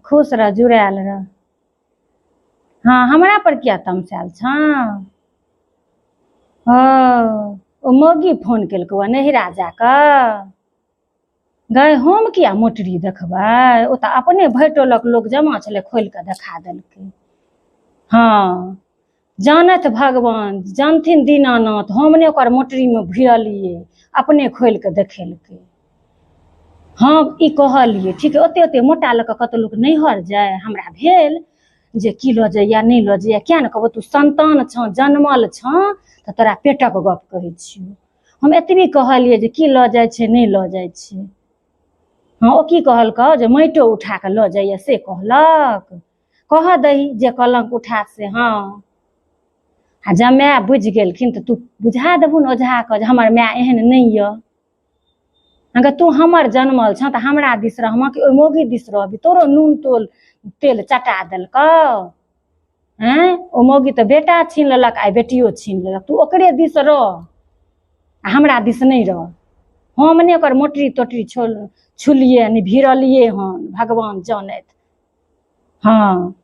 खुश रह, जुड़ायल रह। हँ, हमरा पर किया तमसायल छँ? ओ ओ मौगी फोन केलकौ नैहरा जा कऽ? गै, हम किया मोटरी देखबै? ओ तऽ अपने भरि टोलक लोक जमा छलै, खोलि कऽ देखा देलकै। हँ, जानथि भगवान, जानथिन दीनानाथ, हम नहि ओकर मोटरीमे भिड़लियै, अपने खोलि कऽ देखेलकै। हम ई कहलियै, ठीक ओते ओते मोटा लऽ कऽ कतौ लोक नैहर जाय? हमरा भेल जे की लऽ जाइया, नहि लऽ जाइया। किया ने कहबो, तू संतान छँ, जनमल छँ, तऽ तोरा पेटक गप कहै छियौ। हम एतबी कहलियै जे की लऽ जाइ छै, नहि लऽ जाइ छै। हँ, ओ की कहलकौ जे माटिओ उठा कऽ लऽ जाइया से कहलक? कहऽ दही जे कलंक उठा से। हँ, आ जँ माय बुझि गेलखिन तऽ तू बुझा देबहुन ओझाके जे हमर माय एहन नहि यऽ। अगर तू हमर जनमल छँ तऽ हमरा दिस रहबह कि ओहि मौगी दिस रहबी? तोरो नून तोल तेल चटा देलकौ? आँय, ओ मौगी तऽ बेटा छीन लेलक, आइ बेटियो छीन लेलक। तू ओकरे दिस रह आ हमरा दिस नहि रह। हम नहि ओकर मोटरी तोटरी छुलियै, नहि भिड़लियै हन, भगवान जानथि। हँ।